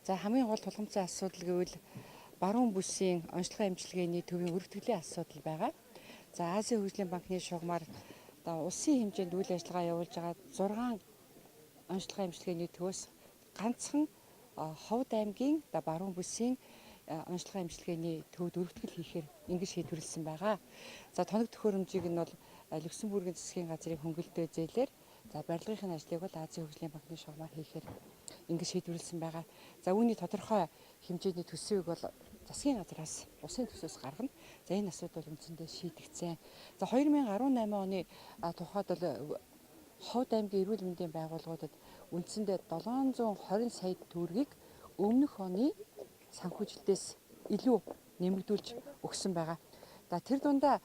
За, хамгийн гол тулгамдсан асуудал гэвэл баруун бүсийн оношилгоо эмчилгээний төвийн өргөтгөлийн асуудал байгаа. За, Азийн хөгжлийн банкны шугамар одоо улсын хэмжээнд үйл ажиллагаа явуулж байгаа 6 оношилгоо эмчилгээний төвөөс ганцхан Ховд аймгийн одоо баруун бүсийн оношилгоо эмчилгээний төвд өргөтгөл хийхээр ингэж шийдвэрлэсэн байгаа. За, тоног төхөөрөмжийг нь бол Люксембургийн засгийн газрын хөнгөлөлтөй зээлээр, за, барилгын ажлыг бол Азийн хөгжлийн банкны шугамар хийхээр ингэж шийдвэрлэсэн байгаа. За, үүний тодорхой хэмжээний төсвийг бол засгийн газраас, улсын төсвөөс гаргана. За, энэ асуудал бол үндсэндээ шийдэгдсэн. За, 2018 оны тухайд бол Ховд аймгийн эрүүл мэндийн байгууллагуудад үндсэндээ 720 сая төгрөгийг өмнөх оны санхүүжилтээс илүү нэмэгдүүлж өгсөн байгаа. За, тэр дундаа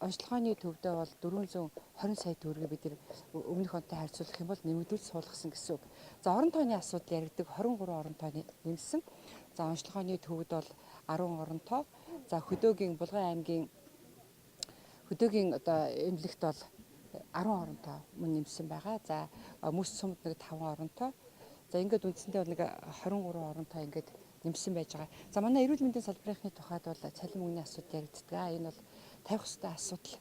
оношилгооны төвдөө бол 420 сая төгрөгийг бид өмнөх онтой харьцуулах юм бол нэмэгдүүлж суулгасан гэсэн үг. За, орон тооны асуудал яригдаг, 23 орон тоо нэмсэн. За, оношилгооны төвд бол 10 орон тоо. За, Хөдөөгийн, Булган аймгийн Хөдөөгийн одоо эмнэлэгт бол 10 орон тоо мөн нэмсэн байгаа. За, Мөс сумд нэг 5 орон тоо. За, ингээд үндсэндээ нэг 23 орон тоо ингээд нэмсэн байж байгаа. За, манай эрүүл мэндийн салбарын тухайд бол цалин мөнгөний асуудал яригддаг. Энэ бол тавих ёстой асуудал.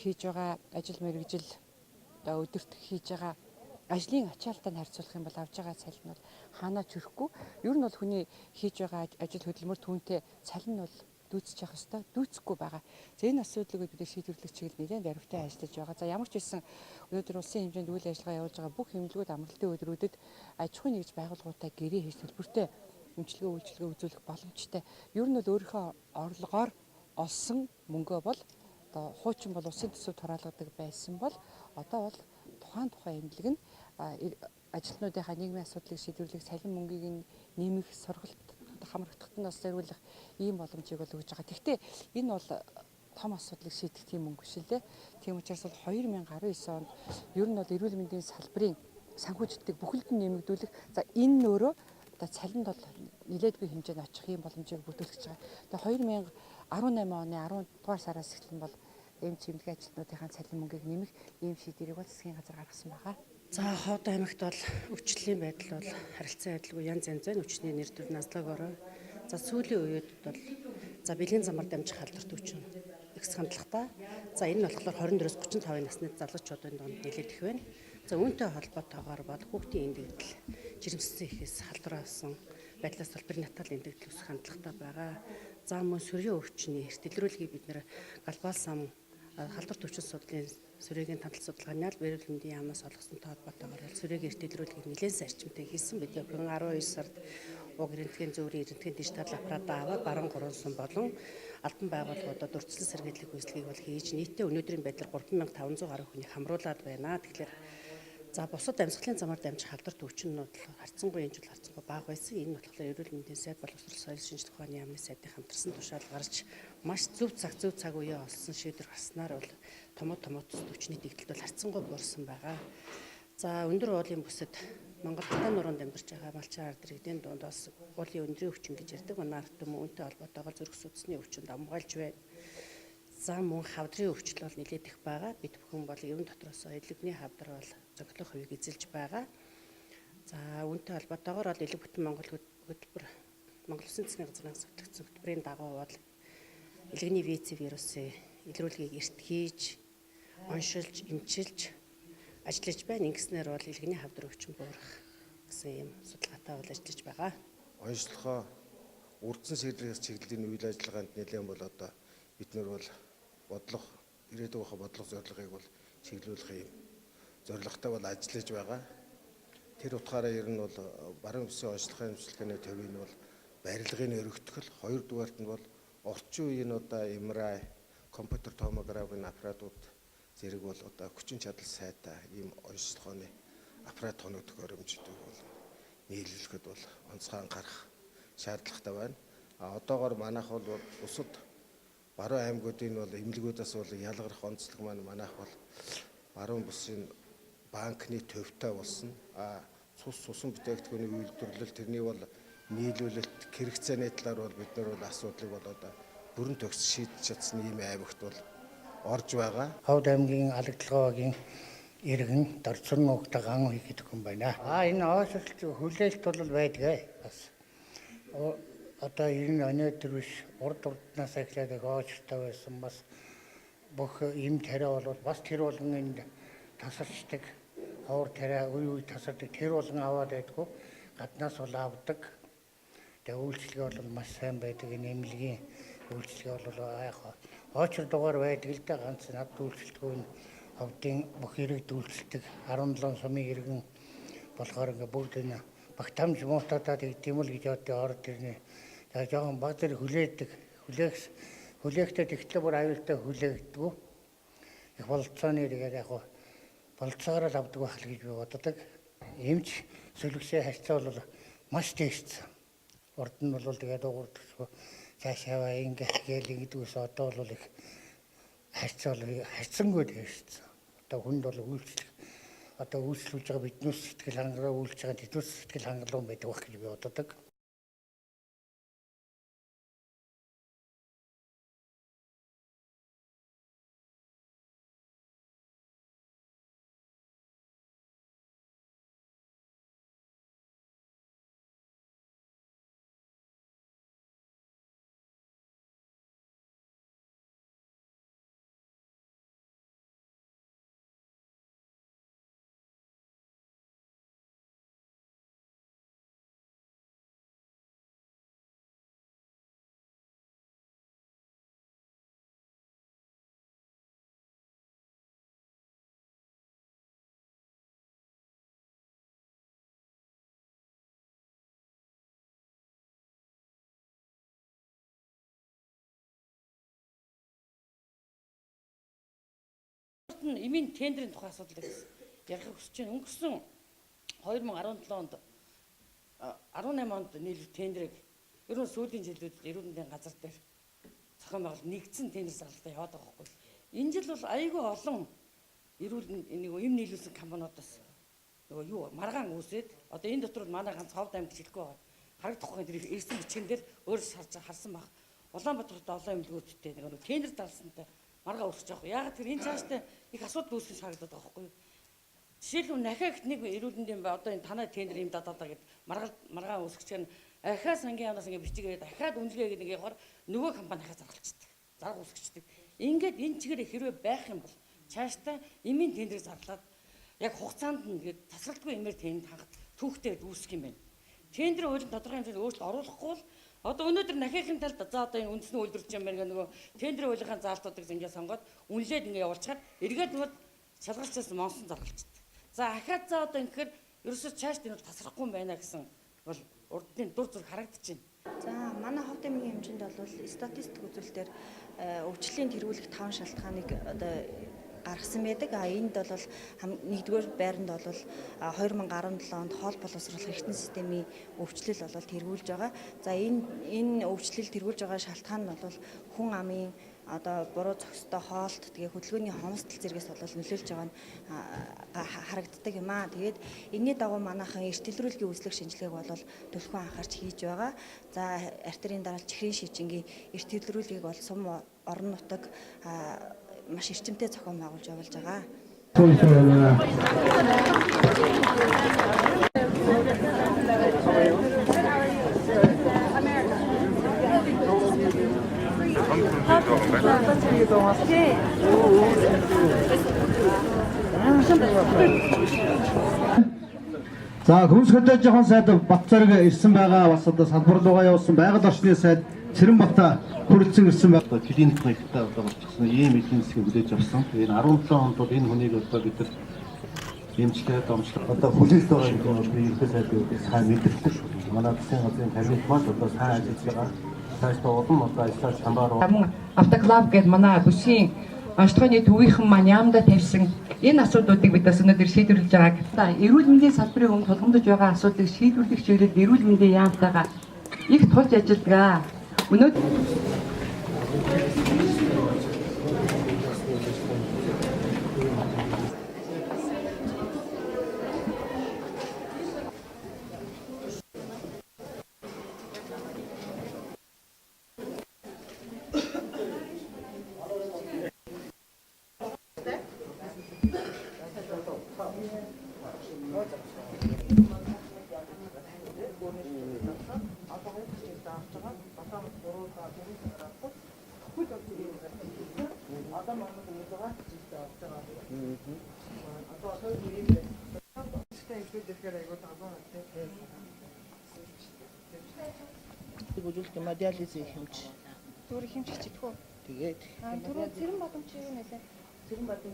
Хийж байгаа ажил мэргэжил, одоо өдөрт хийж байгаа ажлын ачаалтаа харьцуулах юм бол авж байгаа цалин бол хаанаа ч хүрэхгүй. Ер нь бол хүний хийж байгаа ажил хөдөлмөр түүнтэй цалин нь бол дүйцэж явах ёстой. Дүйцэхгүй байгаа. За, энэ асуудлыг бид шийдвэрлэх чиглэлд нэлээд дөрвтэй ажиллаж байгаа. За, ямар ч байсан өнөөдөр улсын хэмжээнд үйл ажиллагаа явуулж байгаа бүх эмнэлгүүд амралтын өдрүүдэд аж ахуйн нэгж байгууллагуудтай гэрээ хийж төлбөртэй эмчилгээ үйлчилгээ үзүүлэх боломжтой. Ер нь бол өөрийнхөө орлогоор олсон мөнгөө бол одоо хуучин бол улсын төсөв хураалгадаг байсан бол одоо бол тухайн тухайн эмнэлэг нь ажилтнуудынхаа нийгмийн асуудлыг шийдвэрлэх, цалин мөнгийг нь нэмэх, сургалт хамрагдахад нь бас зориулах ийм боломжийг бол өгж байгаа. Гэхдээ энэ бол том асуудлыг шийдэх тийм мөнгө биш лээ. Тийм учраас бол 2019 онд ер нь бол эрүүл мэндийн салбарын санхүүжилтийг бүхэлд нь нэмэгдүүлэх. За, энэ нь өөрөө одоо цалинд бол нэлээдгүй хэмжээнд очих ийм боломжийг бүрдүүлэх гэж байгаа. Тэгээ 2018 оны 10 дугаар сараас эхлэн бол эмч эмнэлгийн ажилтнуудынхаа цалин мөнгийг нэмэх ийм шийдвэрийг бол засгийн газар гаргасан байгаа. За, Ховд аймагт бол өвчлөлийн байдал бол харилцан адилгүй янз янз байна. Өвчний нэр төр наслаг орой. За, сүүлийн үед бол за бэлгийн замаар дамжих халдварт өвчин их хандлагатай. За, энэ нь болохоор 24-өөс 35 насны залуучуудын дунд нэлээд их байна. За, үүнтэй холбоотойгоор бол хүүхдийн эндэгдэл жирэмсэн эхээс халдвар авсан байдлаас бол перинатал эндэгдэл өсөх хандлагатай байгаа. За, мөн сүрийн өвчний эрт илрүүлгийг бид нэр глобал сан халдвар төвчин судлалын сүрээгийн тантал судалгааны аль эрүүл мэндийн яамнаас олгосонтой холбоотойгоор сүрээгийн эрт илрүүлгийг нэлээд зарчимтай хийсэн. Бид бүхэн 12 сард уг рентген зөөрийн рентген дижитал аппарат аваад баруун гурван сум болон албан байгууллагуудад урьдчилан сэргийлэх үйлчлэгийг бол хийж нийтдээ өнөөдрийн байдлаар 3500 гаруй хүнийг хамруулад байна. Тэгэхээр за бусад амьсгалын замаар дамжих халдвар төвчнүүд харьцангуй энэ жил харьцангуй бага байсан. Энэ нь болохоор эрүүл мэндийн сайд, боловсрол, соёл шинжлэх ухааны яамны сайдын хамтарсан тушаал гарч маш зөв цаг, зөв цаг үеэ олсон шийдвэр гарснаар бол томоо томоо төвчний дэгдэлт бол харьцангуй буурсан байгаа. За, өндөр уулын бүсэд Монгол Хатан нуруунд амьдарч байгаа малчин ард иргэдийн дунд бас уулын өндрийн өвчин гэж ярьдаг. Манай ард түмэн үүнтэй холбоотойгоор зүрх судасны өвчинд давмгайлж байна. За, мөн хавдрын өвчлөл бол нэлээд их байгаа. Бид бүхэн бол ерөн дотроос элэгний хавдар бол зөнхлөх хувийг эзэлж байгаа. За, үүнтэй холбоотойгоор бол элэг бүтэн Монгол хөтөлбөр, Монгол Улсын засгийн газрын зөвлөгдсөн хөтөлбөрийн дагуу бол элэгний ВЦ вирусын илрүүлгийг эрт хийж, оншилж, эмчилж ажиллаж байна. Ингэснээр бол элэгний хавдар өвчин буурах гэсэн юм судалгаатай бол ажиллаж байгаа. Оношилгоо урьдчилан сэргийлэх чиглэлийн үйл ажиллагаанд нэлээд бол одоо бид нар бол бодлого, ирээдүйн бодлого зорилгыг бол чиглүүлэх юм зорилготой бол ажиллаж байгаа. Тэр утгаараа ер нь бол баруун бүсийн оношилгын эмчилгээний төвийн бол барилгын өргөтгөл, хоёрдугаарт нь бол орчин үеийн одоо MRI, компьютер томографийн аппаратууд зэрэг бол одоо хүчин чадал сайтай ийм оношилгооны аппарат тоног төхөөрөмжүүдийг бол нийлүүлэхэд бол онцгой анхаарах шаардлагатай байна. А одоогоор манайх бол бусад баруун аймагуудын бол эмнэлгүүдээс бол ялгарх онцлог маань манайх бол баруун бүсийн банкны төвтэй болсон. А цус, цусан бүтээгдэхүүний үйлдвэрлэл, тэрний бол нийлүүлэлт, хэрэгцээний талаар бол бид нар бол асуудлыг бол одоо бүрэн төгс шийдэж чадсан ийм аймагт бол орж байгаа. Ховд аймгийн Алагдалгаваагийн иргэн Дорцорн угтаа ган гэдэг хүн байна. А энэ ойсолт хүлээлт бол байдаг бас. Одоо энэ өнөөдөр биш урд урднаас эхлээд их очиртай байсан бас бүх им тариа бол бас тэр болгон энд тасарчдаг. Ховор тариа үе үе тасардаг. Тэр болгон аваад байдгүй. Гаднаас бол авдаг. Тэгээ үйлчилгээ бол маш сайн байдаг. Энэ эмнэлгийн үйлчилгээ бол яг очир дугаар байдаг л да ганц над үйлчилдэггүй энэ ховдын бүх иргэд үйлчилдэг 17 сумын иргэн болохоор ингээ бүгд энэ багтаамж муутатаад идэм л гэж одоо орд ирнэ. За жоохон баг зэрэг хүлээдэг. Хүлээхдээ тэгтлээ бүр аюултай хүлээгдэггүй. Их бололцооны тэгээд яг бололцоогоор л авдаг байх л гэж би боддог. Эмч сүлгсээ харьцаа бол маш дээшсэн. Урд нь бол тэгээд дугуур төсвөө цаашаа ингээ гээл ингэдэггүйс одоо бол их харьцаа бол харьцангуй дээшсэн. Одоо хүнд бол үйлчлэх одоо үйлчлүүлж байгаа биднээс сэтгэл хангалуун үйлч байгаа тэднээс сэтгэл хангалуун байдаг байх гэж би боддог. Нь эмийн тендрийн тухай асуудал гэсэн ярихыг хүсэж байна. Өнгөрсөн 2017 онд 18 онд нийлүүлэх тендрийг ер нь сүүлийн жилүүдэд эрүүл мэндийн газар дээр зохион байгуулалт нэгдсэн тендер зарлалтаа яваад байгаа байхгүй. Энэ жил бол айгүй олон эрүүл нэг эм нийлүүлсэн компаниудаас нөгөө юу маргаан үүсээд одоо энэ дотор манай ганц Ховд аймаг хэлэхгүй байгаа. Харагдахгүй тэр ирсэн бичгэн дээр өөр шарж харсан баг. Улаанбаатарт олон эмнэлгүүдтэй нэг тендер зарлсантай маргаа үүсэж байгаа. Яг тэр энэ цааштай их асуудал үүсгэж харагдаад байгаа байхгүй юу? Жишээлбэл нахиагт нэг эрүүл мэндийн одоо энэ танай тендер юм дадаа гэд маргаан үүсгэж чинь ахаа сангийн яамнаас ингэ бичигээд ахаад үнэлгээ гэдэг нэг явахаар нөгөө компани ахаа заргалцдаг. Зарга үүсгэждэг. Ингээд энэ чигээр хэрвээ байх юм бол цаашдаа эмийн тендрийг зарлаад яг хугацаанд нь тэгээд тасралтгүй эмээр тэнд хангат түүхтэй үүсгэх юм байна. Тендрийн хуулийн тодорхой хэмжээнд өөрчлөлт оруулахгүй бол одоо өнөөдөр нахиахын талд за одоо энэ үндэсний үйлдвэрлэж юм байна гэх нөгөө тендрийн хуулийнхаа заалтуудыг ингээд сонгоод үнэлээд ингээд явуулчихад эргээд нөгөө шалгалчаас монсон заргалчдаг. За ахаад за одоо ингэхээр ерөөсөө цааш энэ бол тасрахгүй юм байна гэсэн бол урдны дур зүрх харагдчихэв. За манай Ховд аймгийн хэмжээнд бол статистик үзүүлэлтээр өвчлөлийн тэргүүлэх 5 шалтгааныг одоо гаргасан байдаг. А энд бол нэгдүгээр байранд бол 2017 онд хоол боловсруулах эрхтэн системийн өвчлөл бол тэргүүлж байгаа. За энэ өвчлөл тэргүүлж байгаа шалтгаан нь бол хүн амын одоо буруу зохистой хоолт тэгээ хөдөлгөөний хомсдол зэргээс бол нөлөөлж байгаа нь харагддаг юм аа. Тэгээд энэний дагуу манайхан эрт дэлгэрүүлгийн үзлэг шинжилгээг бол түлхүү анхаарч хийж байгаа. За артерийн дараал чихрийн шижингийн эрт дэлгэрүүлгийг бол сум орон нутаг маш эрчимтэй зохион байгуулж явуулж байгаа. За хөрс хөдөөжийн сайд Батцараг ирсэн байгаа бас одоо салбар руугаа явуулсан байгаль орчны сайд Цэрэнбат хүрэлцэн ирсэн байна. Одоо клиник маягтай одоо болчихсон ийм эдийн засгийг хүлээж авсан. Энэ 17 онд бол энэ хүнийг одоо бид нар эмчлээд домчлох одоо хүлээлт байгаа гэдэг нь би ерөнхий сайдын сайн мэдэрдэг. Манай засгийн газрын кабинет маань одоо сайн ажиллаж байгаа. Цаашдаа улам одоо ажиллаж хамбаар мөн автоклав гэдэг манай бүсийн онцлогын төвийнхэн маань яамдаа тавьсан энэ асуудлуудыг бид бас өнөөдөр шийдвэрлэж байгааг. Эрүүл мэндийн салбарын өмнө тулгамдж байгаа асуудлыг шийдвэрлэх чиглэлд эрүүл мэндийн яамтайгаа их тулж ажилладаг. Өнөөдөр гэдэг үзүүлэлт гемодиализын хэмж. Зүгээр хэмж хичээдэг үү? Тэгээд. Түрүү цэрэн бадамч юу нэлээ? Цэрэн бадам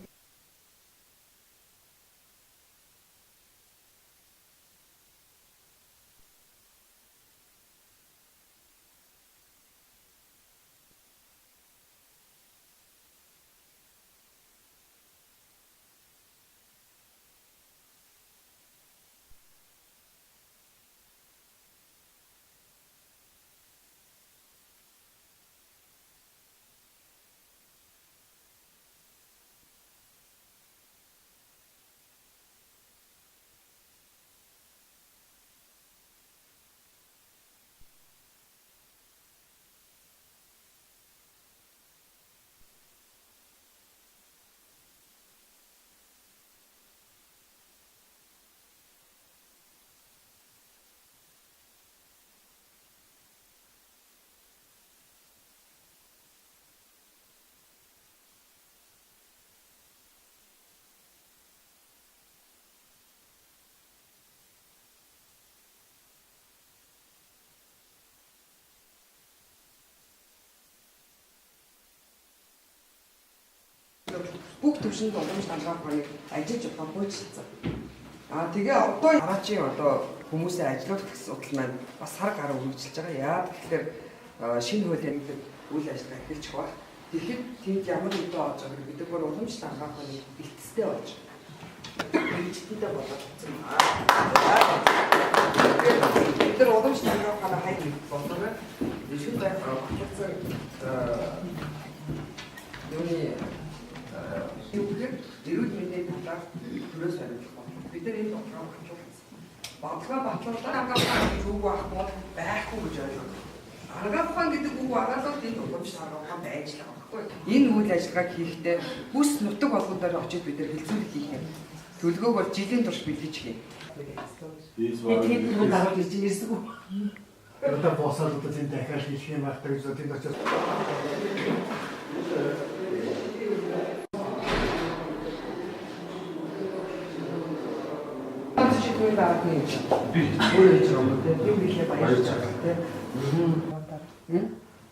Бүх төвшөнд уламж дангаа ухааныг ажиллаж болохоо хуульчилсан. Аа тэгээ одоо дараачийн одоо хүмүүсээ ажилуулах асуудал маань бас сар гарan үргэлжилж байгаа. Яагаад гэхээр шинэ хуулийн үйл ажиллагаа эхэлчих байх. Тэгэхэд тэнд ямар үдэ олж байгааг бид нар уламж дангаа ухааныг бэлтцтэй болж мэргэжилтэнтэй болоод утсан байна. Бид нар уламж дангаа ухаанаа хайж болоорой. Шүн батлагдсан юуны юу гэхээр эрүүл мэндийн талаар төрөөс хариулах байна. Бид нар энэ бодлогоо батлуулсан. Бодлогоо батлуулаад арга ухаан гэж үг байхгүй бол байхгүй гэж ойлгох. Арга ухаан гэдэг үг байгаа л энд уламжлалт арга ухаан байж л байгаа байхгүй. Энэ үйл ажиллагааг хийхдээ бүс нутаг болгон дээр очиж бид нар хэлцүүлэг хийх юм. Төлгөөг бол жилийн турш бэлдэж хий. Тэгээд нэг даруй ирж ирсэн үү? Одоо босоод одоо тийм дахиад хийх юм байх гэж тэнд очиж Шийдвэрийн дарга нь юм. Би өөрөө хийж байгаа юм те. Тийм билээ баярлж байгаа те.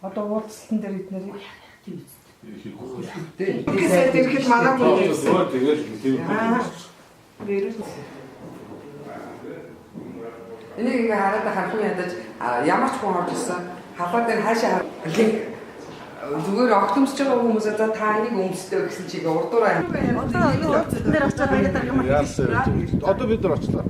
Одоо уулзалтан дээр эднэрийг тийм үстэй. Тэгэхэд ирэхэд манай хүн зүгээр тэгэл тийм. Энийг ингээ хараад харах юм ядаж ямар ч хүн орж ирсэн халаа дээр хаашаа зүгээр огтомсож байгаа хүмүүсээ за та энийг өмсдөө гэсэн чигээ урдуураа. Одоо уулзалтан дээр очиод баяр дарга юм. Одоо бид нар очлоо.